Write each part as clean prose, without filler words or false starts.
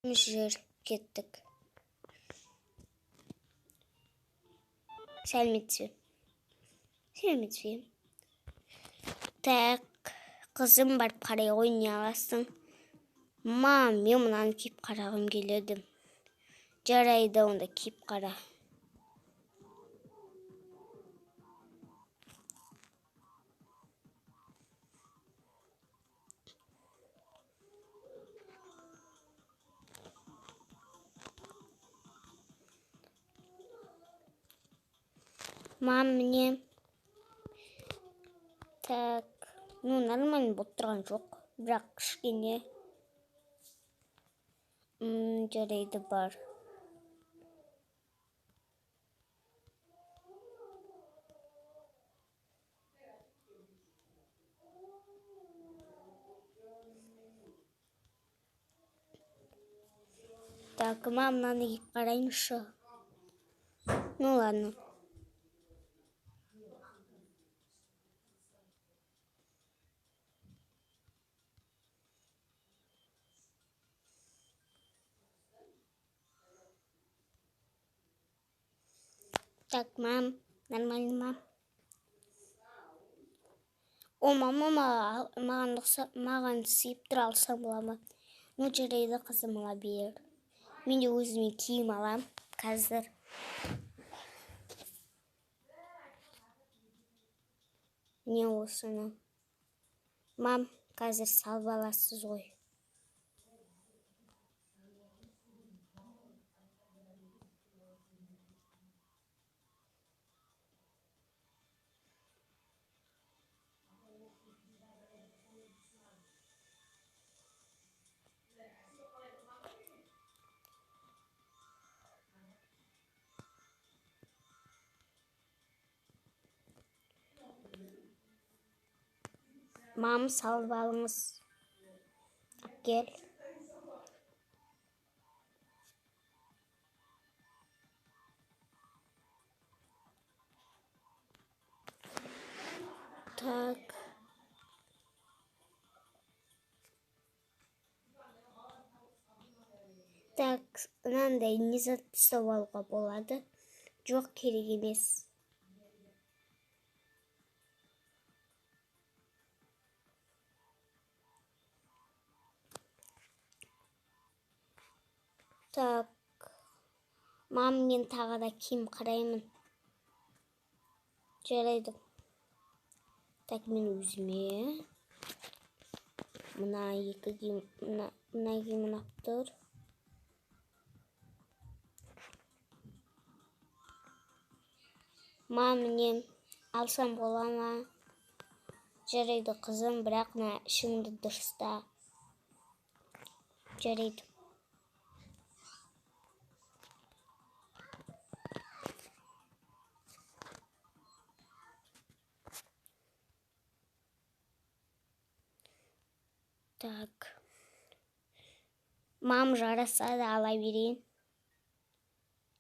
Жүр, кеттік. Сәлеметсіз бе? Сәлеметсіз бе? Так, қызым, барып қарай ғой, не аласың? Мам, мен мынаны киіп қарағым келеді. Жарайды, онда киіп қара. Мам, міне. Так, ну нормально болып тұрған жоқ, бірақ кішкене. Жарайды, бар. Так, мам, мынаны киіп қарайыншы. Ну ладно. Так, мам, нормально ма? О, мама, маған маған сыйып тұр, алсам бола ма? Ну, жарайды, қызым, ала бер. Мен де өзіме киім алам қазір. Не осыны. Мам, қазір салып аласыз ғой. Мам, салып алыңыз. Әкел. Так. Так, мынандай не зат ұстап алуға болады? Жоқ, керек емес. Так, мам, мен тағы да киім қараймын. Жарайды. Так, мен өзіме мына екі киім, мына киім ұнап тұр. Мам, міне, алсам бола ма? Жарайды, қызым, бірақ мына ішіңді дұрыста. Жарайды. Так. Мам, жарасады, ала берейін.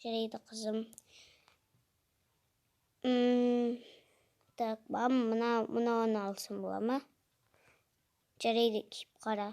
Жарайды, қызым. Так, мам, мынауны алсам бола ма? Жарайды, киіп қара.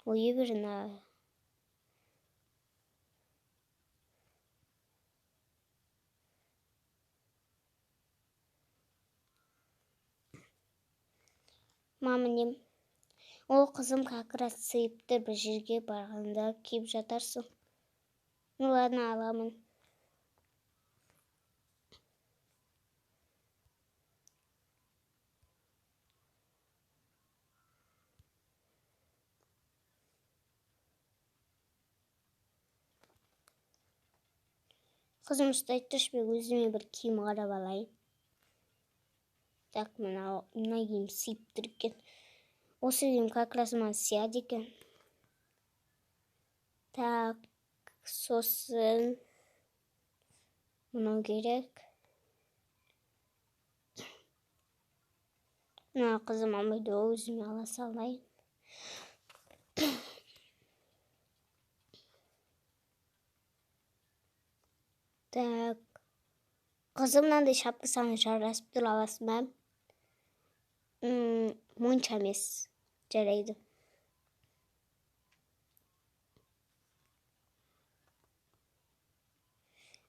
Ой, бір мына. Мама, не? Ол, қызым, как раз сыйып тұр, бір жерге барғанда киіп жатарсың. Ну ладно, аламын. Қызым, ұстай тұршы, мен өзіме бір киім қарап алайын. Так, мына киім сыйып тұр екен. Осы киім как раз маған сияды екен. Так, сосын мынау керек. Мына қызым алмайды, ол өзіме ала салайын. Так, қызым, мынандай шапка саған жарасып тұр, аласың ба? Монша емес. Жарайды.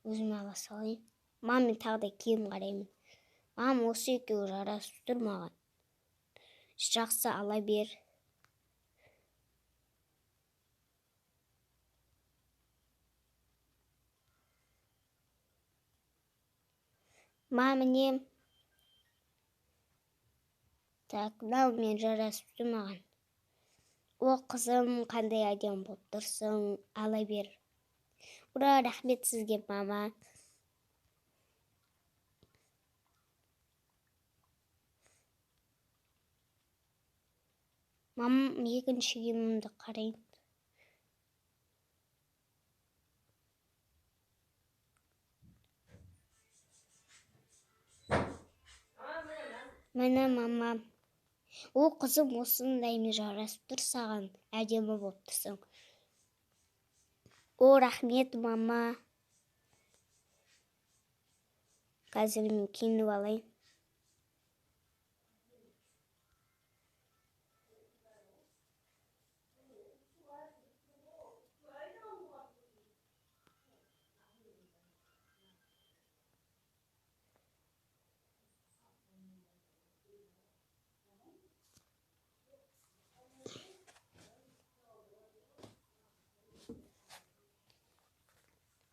Өзіме ала салайын. Мам, мен тағы да киім қараймын. Мам, осы екеуі жарасып тұр маған. Жақсы, ала бер. Мам, міне. Так, мынау мен жарасып тұр маған. О, қызым, қандай әдемі болып тұрсың, ала бер. Ура, рахмет сізге, мама. Мам, екінші киімімді қарайын. Міне, мама. О, қызым, осындаймен жарасып тұр саған, әдемі болып тұрсың. О, рахмет, мама. Қазір мен киініп алайын.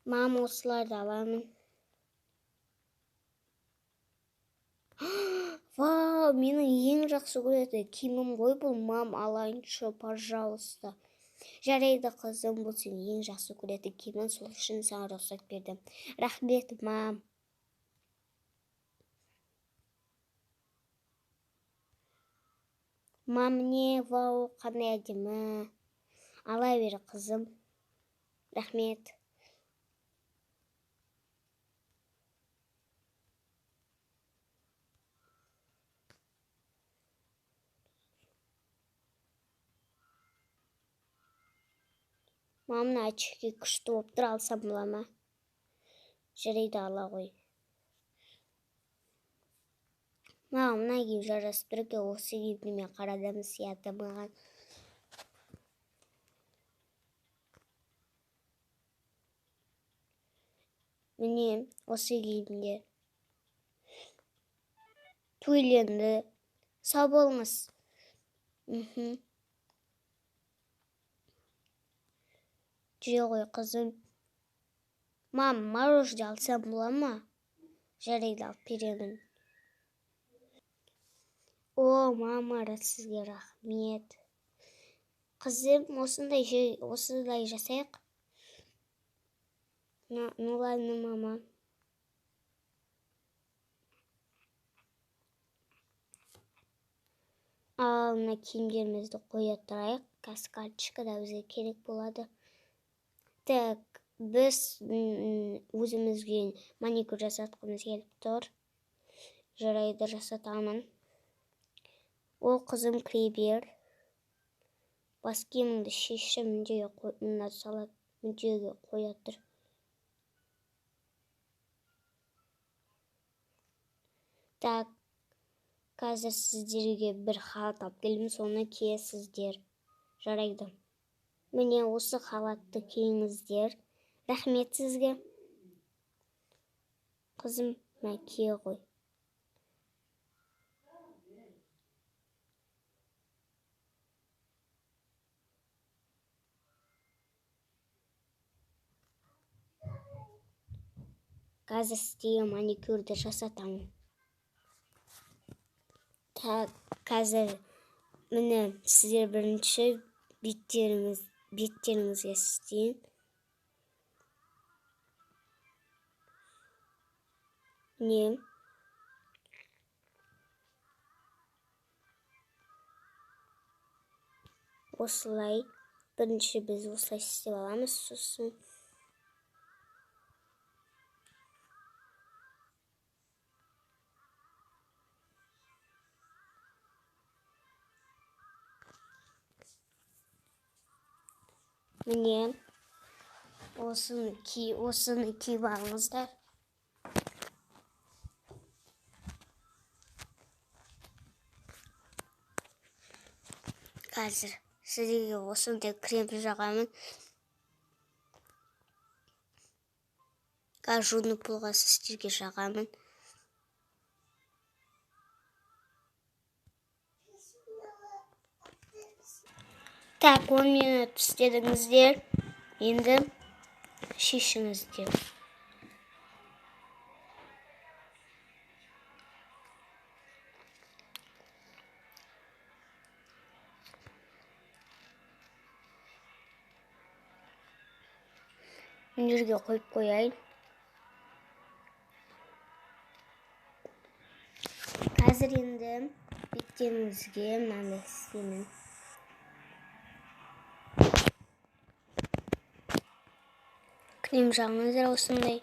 Мам, осыларды аламын. Вау, менің ең жақсы көретін киімім ғой бұл. Мам, алайыншы, пожалуйста. Жарайды, қызым, бұл сенің ең жақсы көретін киімің, сол үшін саған рұқсат бердім. Рахмет, мам. Мам, міне, вау, қандай әдемі. Ала бер, қызым. Рахмет. Мам, мына очки күшті болып тұр, алсам бола ма? Жарайды, ала ғой. Маған мына киім жарасып тұр екен, осы киімді мен қарадым, сияды маған. Міне, осы киімдер. Төленді. Сау болыңыз. Жүре ғой, қызым. Мам, мороженое алсам бола ма? Жарайды, алып беремін. О, мама, сізге рахмет. Қызым, осындай жасайық. Ну ладно, мама. Ал, мына киімдерімізді қоя тұрайық. Қазір карточка да бізге керек болады. Так, біз өзімізге маникюр жасатқымыз келіп тұр. Жарайды, жасатамын. О, қызым, кіре бер. Бас киіміңді шешші, міндеге қой, мына салат міндеге қоя тұр. Так, қазір сіздерге бір халат алып келдім, соны киесіздер. Жарайды. Міне, осы халатты киіңіздер. Рахмет сізге. Қызым, мә, кие ғой. Қазір сізге маникюрді жасатамын. Так, қазір міне сіздер бірінші беттеріңізге істейін. Не? Осылай бірінші біз осылай істеп аламыз, сосын міне осыны киіп алыңыздар. Қазір сіздерге осындай крем жағамын. Қазір жуынып болған сіздерге жағамын. Так, 10 минут істедіңіздер. Енді шешіңіздер. Мына жерге қойып қояйын. Қазір енді беттеріңізге мынандай істеймін. Крем жағыңыздар осындай.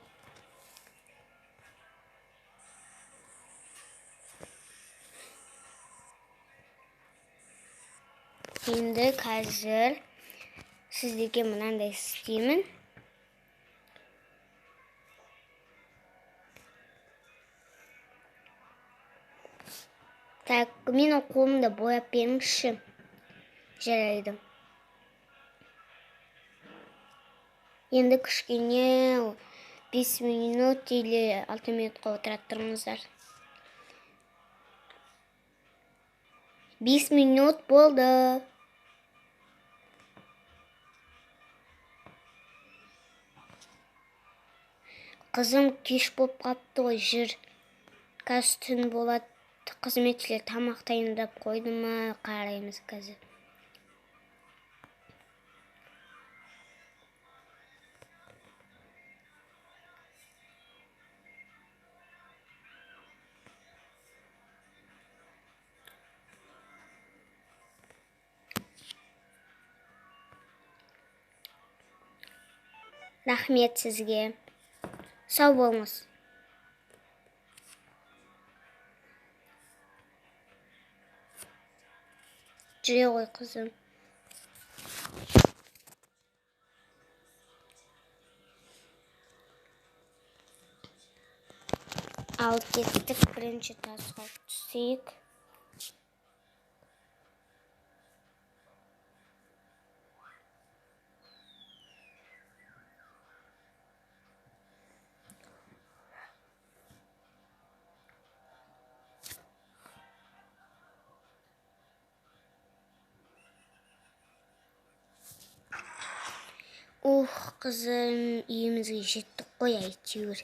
Енді қазір сіздерге мынандай істеймін. Так, менің қолымды бояп беріңізші. Жарайды. Енді кішкене 5 минут или 6 минутқа отыра тұрыңыздар. 5 минут болды. Қызым кеш болып қапты ғой, жүр. Қазір түн болады. Қызметшілер тамақ дайындап қойды ма, қараймыз қазір. Рахмет сізге. Сау болыңыз. Жүре ғой, қызым. Ал кеттік, бірінші тасқа түсейік. Ух, қызым, үйімізге жеттік қой әйтеуір.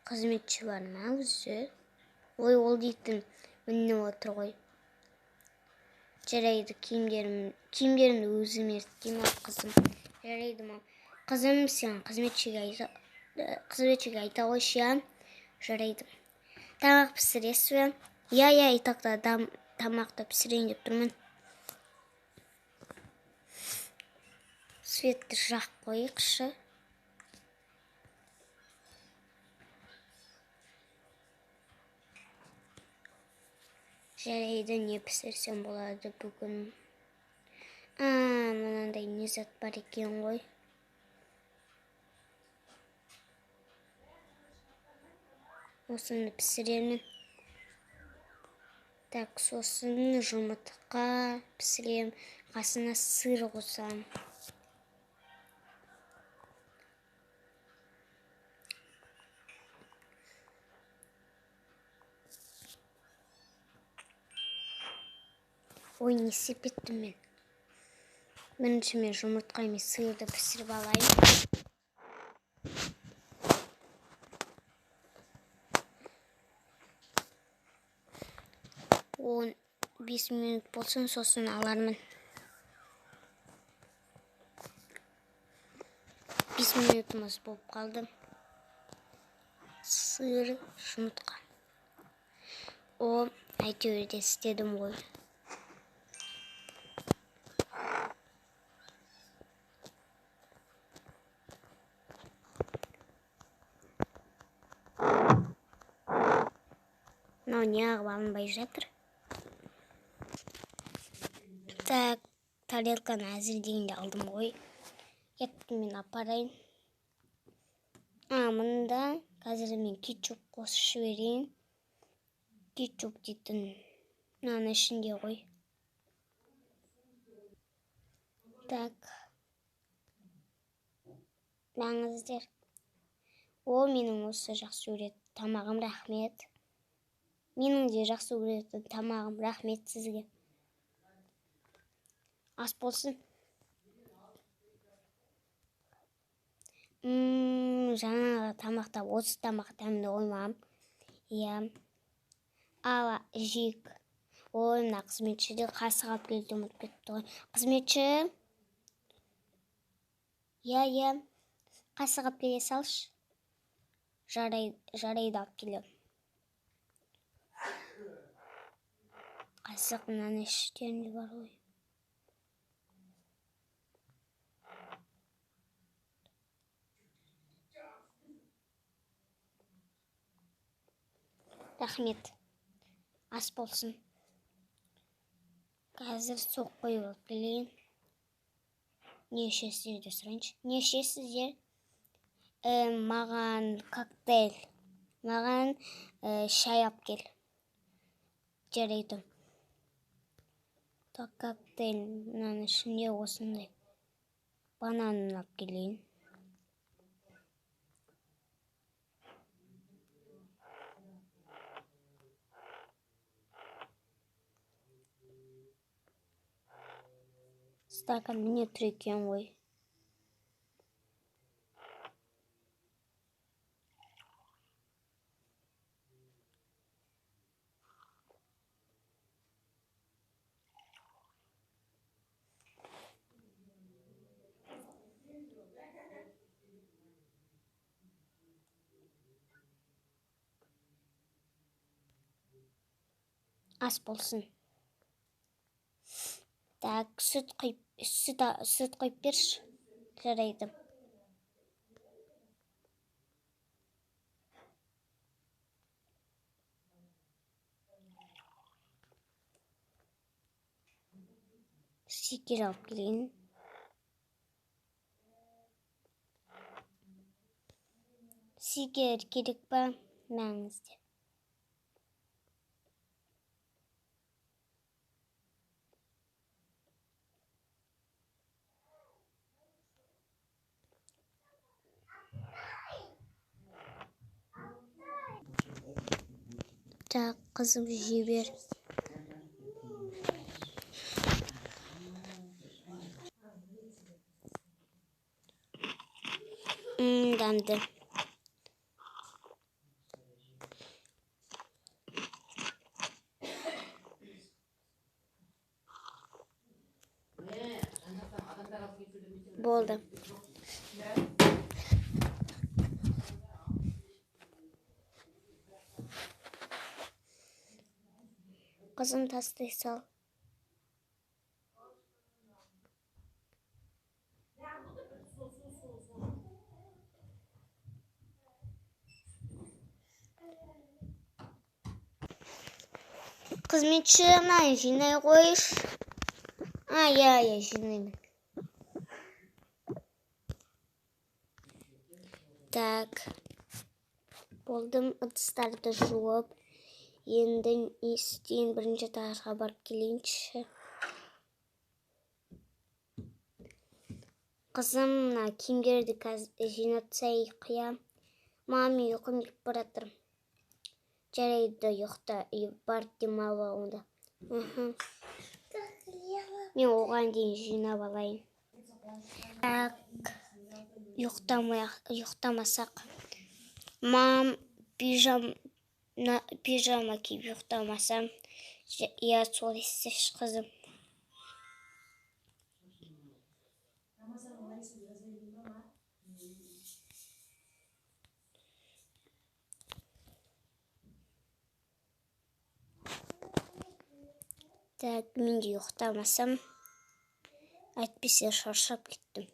Қызметші бар ма өзі? Ой, ол дейтін мініп отыр ғой. Жарайды, киімдерімді өзім ерттеймін, қызым. Жарайды ма? Қызым, сен қызметшіге айта қойшы, я? Жарайды. Тамақ пісіресіз бе? Иә, иә, итақта тамақты пісірейін деп тұрмын. Светті жақ қойықшы. Жарайды, не пісірсем болады бүгін? Мынандай не зат бар екен ғой. Осыны пісіремін. Так, сосын жұмыртқа пісірем, қасына сыр қосам. Ой, не істеп кеттім мен? Бірінші мен жұмыртқа мен сырды пісіріп алайын. 15 минут болсын, сосын алармын. 5 минутымыз болып қалды. Сыр, жұмыртқа. О, әйтеуір де істедім ғой. Мынау неғып алынбай жатыр? Так, тарелканы әзір дегенде алдым ғой. Кеттім, мен апарайын. Мында қазір мен кетчуп қосып жіберейін. Кетчуп дейтін мынаның ішінде ғой. Так. Мәңіздер. О, менің осы жақсы көретін тамағым, рахмет. Менің де жақсы көретін тамағым, рахмет сізге. Ас болсын. Жаңағы тамақта осы тамақ дәмді ғой, мам. Иә. Ал, жейік. Ой, мына қызметші де қасық алып келуді ұмытып кетіпті ғой. Қызметші. Иә, иә. Қасық алып келе салшы. Жарайды, алып келемін. Қасық мынаның іштерінде бар ғой. Рахмет. Ас болсын. Қазір сок қойып алып келейін. Не ішесіздер деп сұрайыншы. Не ішесіздер? Маған коктейль. Маған шай алып кел. Жарайды. Так, коктейль мынаның ішінде осындай бананын алып келейін. Стакан міне тұр екен ғой. Ас болсын. Так, сүт құйып берші. Жарайды. Шекер алып келейін. Шекер керек па? Мәңізде. Так, қызым, жей бер. Дәмді. Болды. Қызым, тастай сал. Қызметші, мынаны жинай қойшы. А, иә, иә, жинаймын. Так. Болдым, ыдыстарды жуып. Енді не істейін, бірінші этажға барып келейінші. Қызым, мына киімдерді қазір жинап тастайық, иә. Мам, ұйқым келіп бара жатыр. Жарайды, ұйықта, барып демалып ал онда. Мен оған дейін жинап алайын. Так, ұйықтамасақ. Мам, пижама киіп ұйықтамасам, иә, сол істеші, қызым. Так, мен де ұйықтамасам, әйтпесе шаршап кеттім.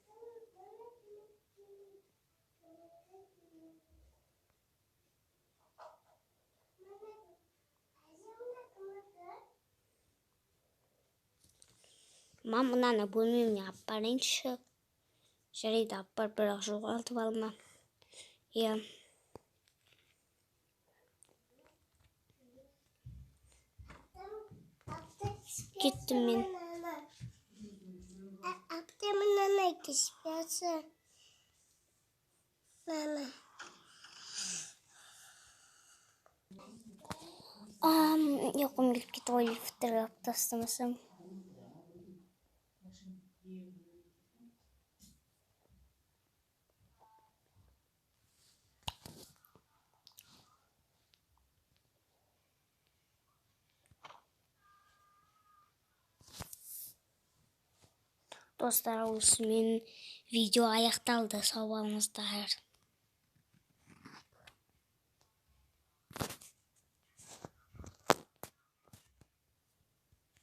Мам, мынаны бөлмеме алып барайыншы. Жарайды, алып бар, бірақ жоғалтып алма. Иә. Кеттім мен. Мама. Ұйқым келіп кетті ғой, лифтті жауып тастамасам. Достар, осымен видео аяқталды. Сау болыңыздар.